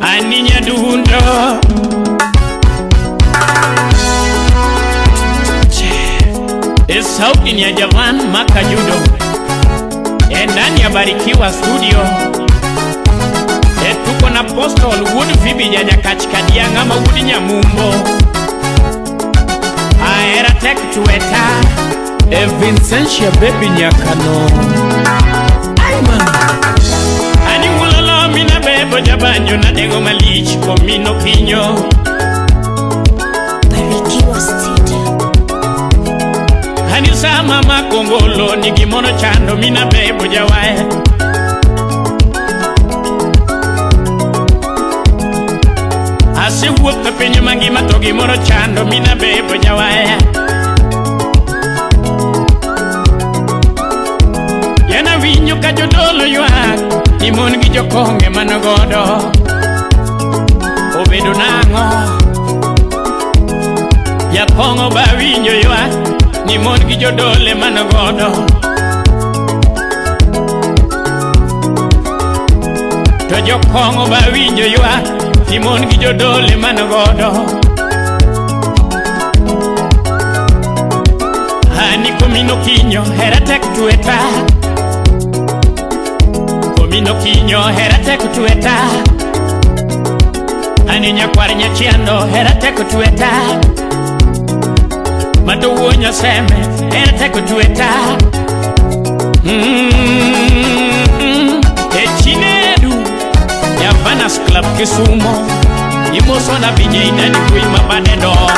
Ani nyadundo. E sauti ni ya Javan Makajudo. E ndani ya Barikiwa Studio. E tuko na Postol Wood Phoebe Janyakach Kadiang' ama Wood Nyamumbo. Ahera tek tweta. E Vincentia baby nyakano. Ayman. Ani wulolo mina bebo jabanjo na dengo malich komino kinyo. Barikiwa Studio. Ani sama makongolo ni gimoro chando mina bebo jawaya. Asewuotho e piny mangima to gimoro chando mina bebo jawaya. Yana winjo ka jodolo ywak ni mon gi jokong'e manogodo. Obedo nang'o? Jakong'o ba winjo ywak ni mon gi jodole manogodo. To jokong'o ba winjo ywak ni mon gi jodole manogodo. Ani komino kinyo hera tek tweta. Komino kinyo hera tek tweta. Ani nyakwar nyachiando hera tek tweta. Mato wuo nyaseme hera tek tweta. E chinedu Javanas Club Kisumo. Imoso na binye inani kui mabade dongo.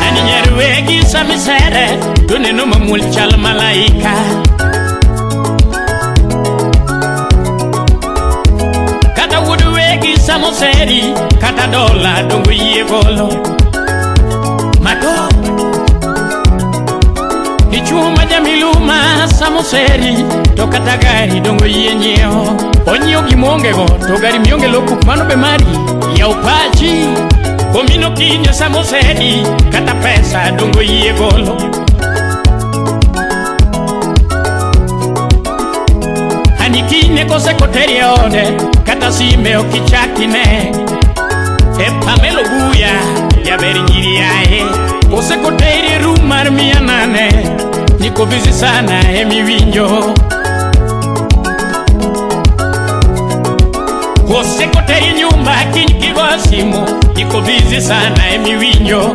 Ani nyarwegi samisere to neno mamuol chal malaika. Kata wuod wegi samoseri kata dola dongo yie golo. Mato dichuo ma jamiluma samoseri to kata gari dongo yie nyiewo. Onyiewo gima go to gari mionge lokuk mano be mari. Yaw pachi komino kinyo samoseri kata pesa dongo yie golo. Ani kine kose koteri e ode kata sime ok ichak ine. E Pamelo Buya jaber nyiri ae kose koteri e room mar 800 niko busy sana emiwinjo. Kose koteri nyumba kiny kigo simu niko busy sana emiwinjo.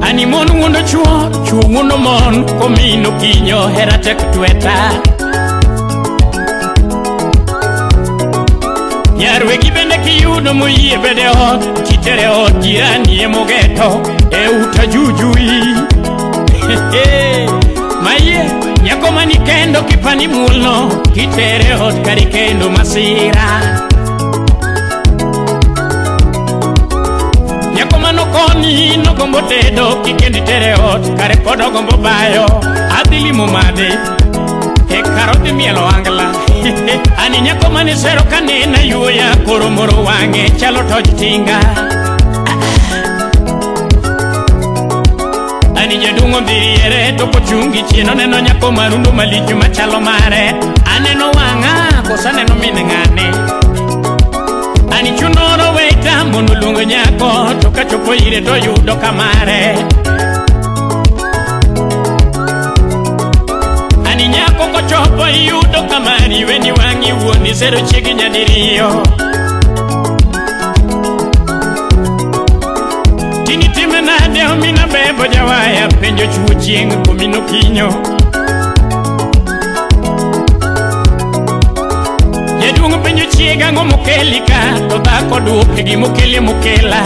Ani mon wuondo chuo, chuo wuondo mon komino kinyo hera tek tweta. Nyarwegi bende kiyudo moyie bede ot, kitere ot jirani emogeto e uta jujui. Maye nyako mani kendo kipani mulno kitere ot kari kendo masira. Nyako mano koni nogombo tedo kikendi tere ot kare pod ogombo bayo. Adhi limo made e kar odhi mielo angla. Ani nyako mane sero kanena yuoya koro moro wang'e chalo toj tinga. Ani jaduong' odhi riere to kochungi chien oneno nyako marundo malich machalo mare. Aneno wang'a koso aneno min ng'ane. Ani chunoro weta mondo oluong nyako to kachopo ire to yudo kamare. Ani nyako kochopo iyudo kamari weni wang'i wuon isero chiegi nyadiriyo. Tini time nade omina bebo jawaya penjo chuo chieng' komino kinyo. Jaduong' penjo chiega ang'o mokeli ka to dhako duoke gimokeli mokela.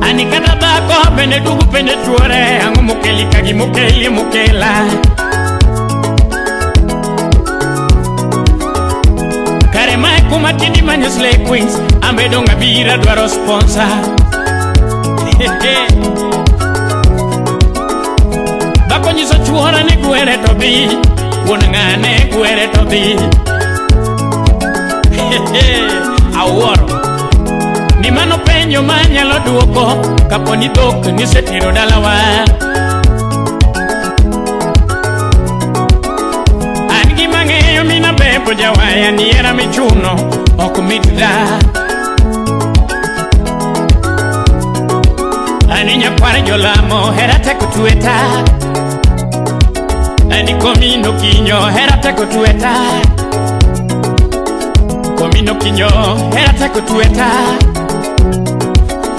Ani kata dhako bende duogo penjo chuore ang'o mokeli ka gimokeli mokela. Kare mae kuma tindi manyo Slay Queens ambe dong' abira dwaro sponsor. Dhako nyiso chuora ni gwere to dhi, wuon ng'ane gwere to dhi. Awuoro. Ni mano penjo manyalo duoko kapo ni dhok nisetero dalawa. jawaya ni hera michuno ok mit da. Ani nyakwar jolamo hera teko tweta. Ani komino kinyo hera teko tweta. Komino kinyo hera teko tweta.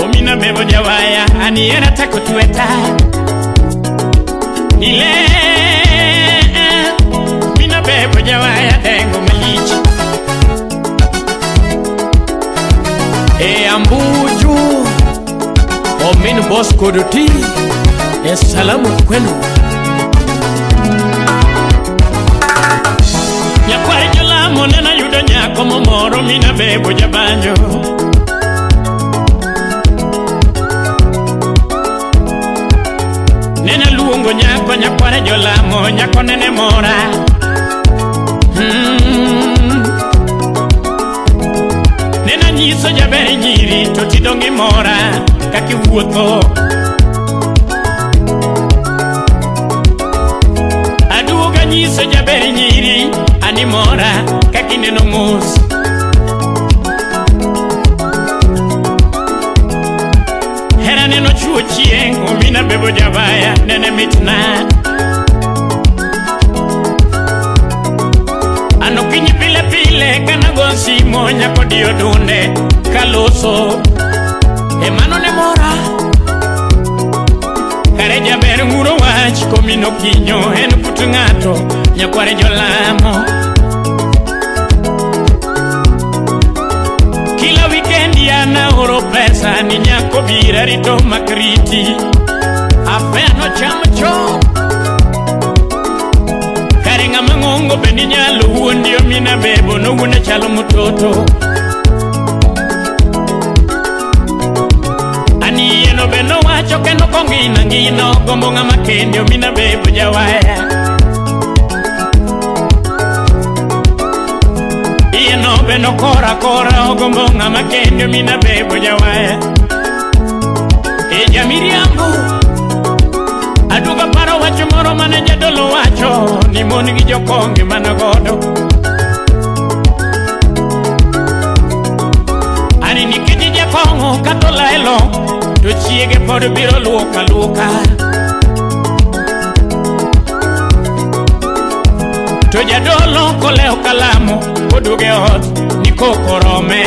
Omina bebo jawaya ani hera teko tweta. Ile mina bebo jawaya dengo malich. E ambuju Omin Bosco Doti, e salamu kwenu. Nyakwar jolamo nena yudo nyako momoro mina bebo jabanjo. Nena luongo nyako nyakwar jolamo nyako nene mora. Nena nyiso jaber nyiri to tidongi mora kakiwuotho. Aduoga nyiso jaber nyiri ani mora kakineno mos. Hera neno chuo chieng' omina bebo jabaya nene mitna. Ano kinyi pile pile kanago simo nyako dio dunde kaloso. E mano ne mora. Kare jaber ng'uro wach komino kinyo en kut ng'ato nyakware jolamo. Kila weekend ana oro pesa ni nyako bira rito makriti. Afea no cham chon. Kare ng'ama ng'ongo bende nyalo wuondi omina bebo nowuone chalo mtoto. Ani eno be nowacho kendo kongina ngino gombo ng'ama kende omina bebo jawaya. Ieno be nokora kora ogombo ng'ama kende omina bebo jawaya. E jamiriambo aduoga paro wach moro mane jadolo wacho ni mon gi jokonge mana godo. Ani nikech jakong'o kata olaelo to chiege pod biro luok aluoka. To jadolo kolewo kalamo koduogo e ot ni koko rome.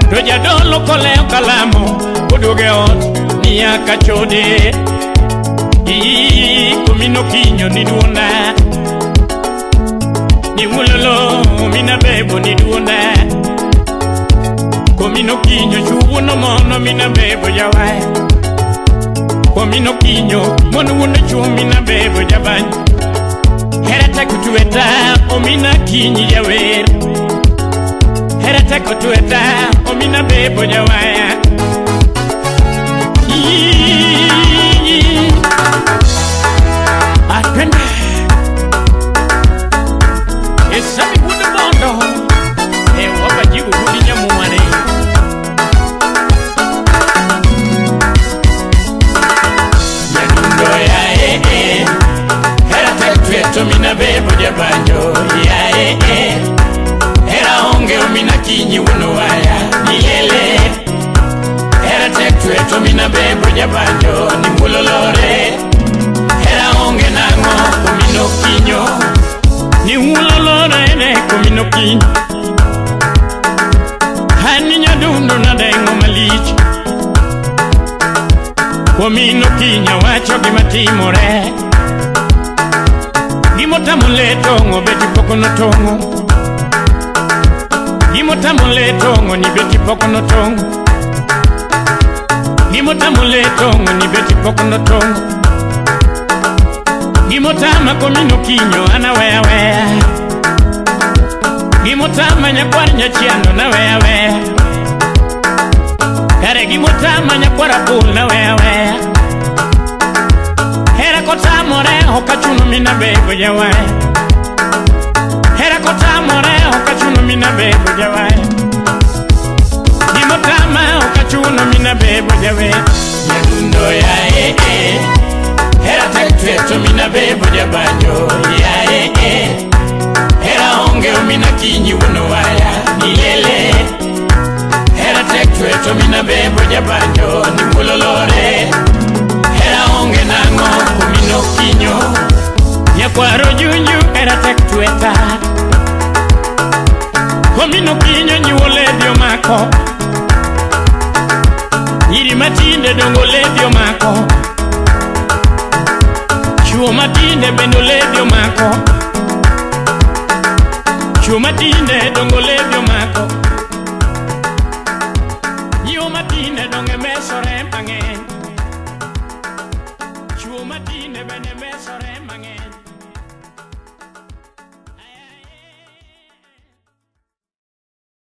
To jadolo kolewo kalamo koduogo e ot ni nyaka chode. Ii komino kinyo ni duonda. Ni wulolo mina bebo ni duonda. Komino kinyo chuo mono mina bebo jawaya. Komino kinyo mono wuono chuo mina bebo jabany. Hera teko tweta omina kinyi jawer. Hera teko tweta omina bebo jawaya. Atwende Esami wuod bondo e wabajibu wuod nyamuane. Nyadundo ya hera tek tweto mina bebo jabanjo ya hera onge omina kinyi wuon waya ni lele. Hera tek tweto mina bebo jabanjo ni mulolore. Hera onge nang'o komino kinyo ni ulolore ne komino kinyo. Hani nyadundo nadengo malich. Komino kinyo wacho gima timore. Gimotamo le tong'o beti pok notong'o. Gimotamo le tong'o ni beti pok notong'o. Gimotamo le tong'o ni beti pok notong'o. Gimotama komino kinyo ana weya weya. Gimotama nyakwar nyachiando na weya weya. Kare gimotama nyakwar apul na weya weya. Hera kotamore ok achuno mina bebo jawaya. Hera kotamore ok achuno mina bebo jawaya. Gimotama ok achuno mina bebo jawaya. Nyadundo ya hera tek tweto mina bebo jabanjo. jabanjo ni muololore. Hera onge nang'o komino kinyo. Nyakwaro junju hera tek tweta. Komino kinyo nyiwo ledhi omako. Nyiri matinde dongo ledhi omako. Chuo matinde bende ledhi omako. Chuo matinde dongo ledhi omako.